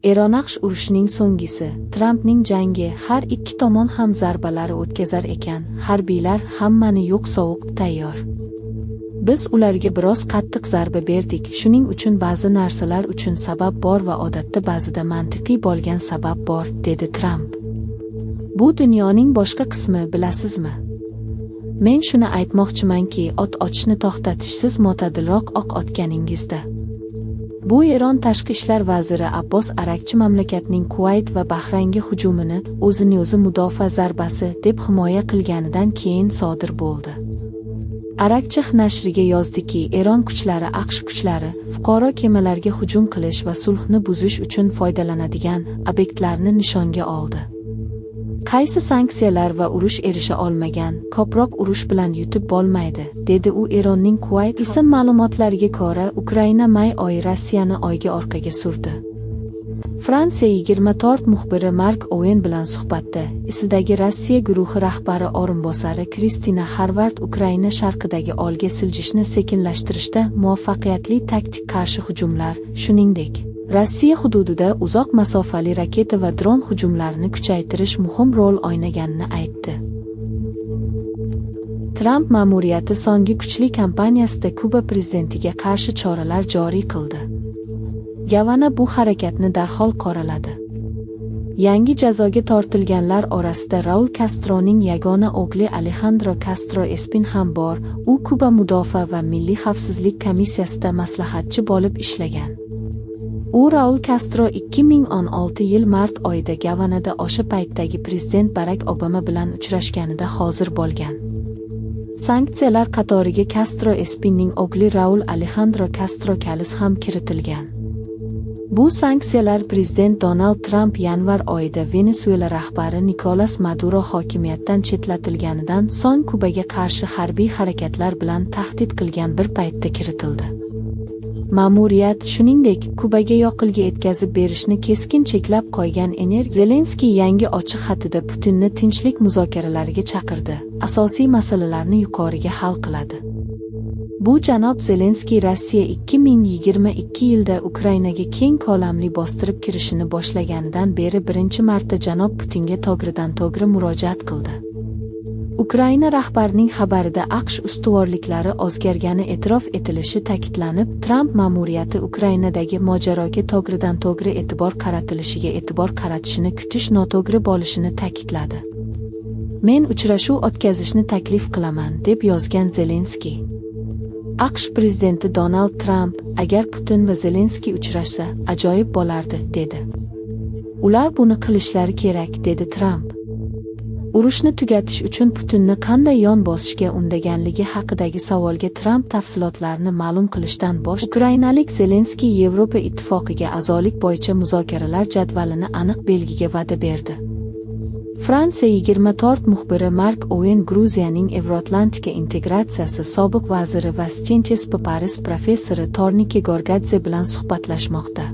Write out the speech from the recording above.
Eron-AQSh urushining so'nggisi, Trampning jangi, har ikki tomon ham zarbalari o'tkazar ekan, harbiylar hammani yo'q sovuq tayyor. Biz ularga biroz qattiq zarba berdik, shuning uchun ba'zi narsalar uchun sabab bor va odatda ba'zida mantiqiy bo'lgan sabab bor, dedi Tramp. Bu dunyoning boshqa qismi, bilasizmi? Men shuni aytmoqchimanki, ot otishni to'xtatishsiz mo'tadilroq oq otganingizda. Bu Eron tashqi ishlar vaziri Abbos Arakchi mamlakatning Kuvayt va Bahraynga hujumini o'zini o'zi mudofaa zarbasi deb himoya qilganidan keyin sodir bo'ldi. Arakchi nashriga yozdiki, Eron kuchlari AQSh kuchlari fuqaro kemalarga hujum qilish va sulhni buzish uchun foydalanadigan obyektlarni nishonga oldi. Qaysi sanksiyalar va urush erisha olmagan, ko'proq urush bilan yutib bo'lmaydi, dedi u Eronning Kuvayt ism ma'lumotlariga ko'ra, Ukraina may oyi Rossiyani oyga orqaga surdi. Fransiya 24 muxbiri Mark Owen bilan suhbatda, ISILdagi Rossiya guruhi rahbari o'rinbosari Kristina Harvard Ukraina sharqidagi olga siljishni sekinlashtirishda muvaffaqiyatli taktik qarshi hujumlar, shuningdek, Rossiya hududida uzoq masofali raketa va dron hujumlarini kuchaytirish muhim rol o'ynaganini aytdi. Tramp ma'muriyati so'nggi kuchli kampaniyasida Kuba prezidentiga qarshi choralar joriy qildi. Gavana bu harakatni darhol qoraladi. Yangi jazoga tortilganlar orasida Raul Kastroning yagona o'g'li Alexandro Castro Espin ham bor, u Kuba mudofaa va milliy xavfsizlik komissiyasida maslahatchi bo'lib ishlagan. U Raul Castro 2016 yil mart oyida Gavanada o'sha paytdagi prezident Barak Obama bilan uchrashganida hozir bo'lgan. Sanksiyalar qatoriga Castro Espinning o'g'li Raul Alexandro Castro Kalis ham kiritilgan. Bu sanksiyalar prezident Donald Tramp yanvar oyida Venesuela rahbari Nikolas Maduro hokimiyatdan chetlatilganidan so'ng Kubaga qarshi harbiy harakatlar bilan tahdid qilgan bir paytda kiritildi. Ma'muriyat, shuningdek, Kubaga yoqilg'i yetkazib berishni keskin cheklab qo'ygan Ener Zelenskiy yangi ochiq xatida Putinni tinchlik muzokaralariga chaqirdi, asosiy masalalarni yuqoriga hal qiladi. Bu janob Zelenskiy Rossiya 2022 yilda Ukrainaga keng ko'lamli bostirib kirishini boshlaganidan beri birinchi marta janob Putinga to'g'ridan-to'g'ri murojaat qildi. Ukraina rahbarining xabarida AQSh ustuvorliklari o'zgargani e'tirof etilishi ta'kidlanib, Tramp ma'muriyati Ukrainadagi mojaroga to'g'ridan-to'g'ri e'tibor qaratilishiga e'tibor qaratishini kutish noto'g'ri bo'lishini ta'kidladi. Men uchrashuv o'tkazishni taklif qilaman, deb yozgan Zelenskiy. AQSh prezidenti Donald Tramp, agar Putin va Zelenskiy uchrashsa, ajoyib bo'lardi, dedi. Ular buni qilishlari kerak, dedi Tramp. Urushni tugatish uchun Putinni qanday yon bosishga undaganligi haqidagi savolga Tramp tafsilotlarni ma'lum qilishdan bosh Ukrainalik Zelenskiy Yevropa Ittifoqiga a'zolik bo'yicha muzokaralar jadvalini aniq belgiga va'da berdi. Fransiya 24 muxbiri Mark Owen Gruziyaning Evroatlantika integratsiyasi sobiq vaziri va Sciences Po Paris professori Tornike Gorgadze bilan suhbatlashmoqda.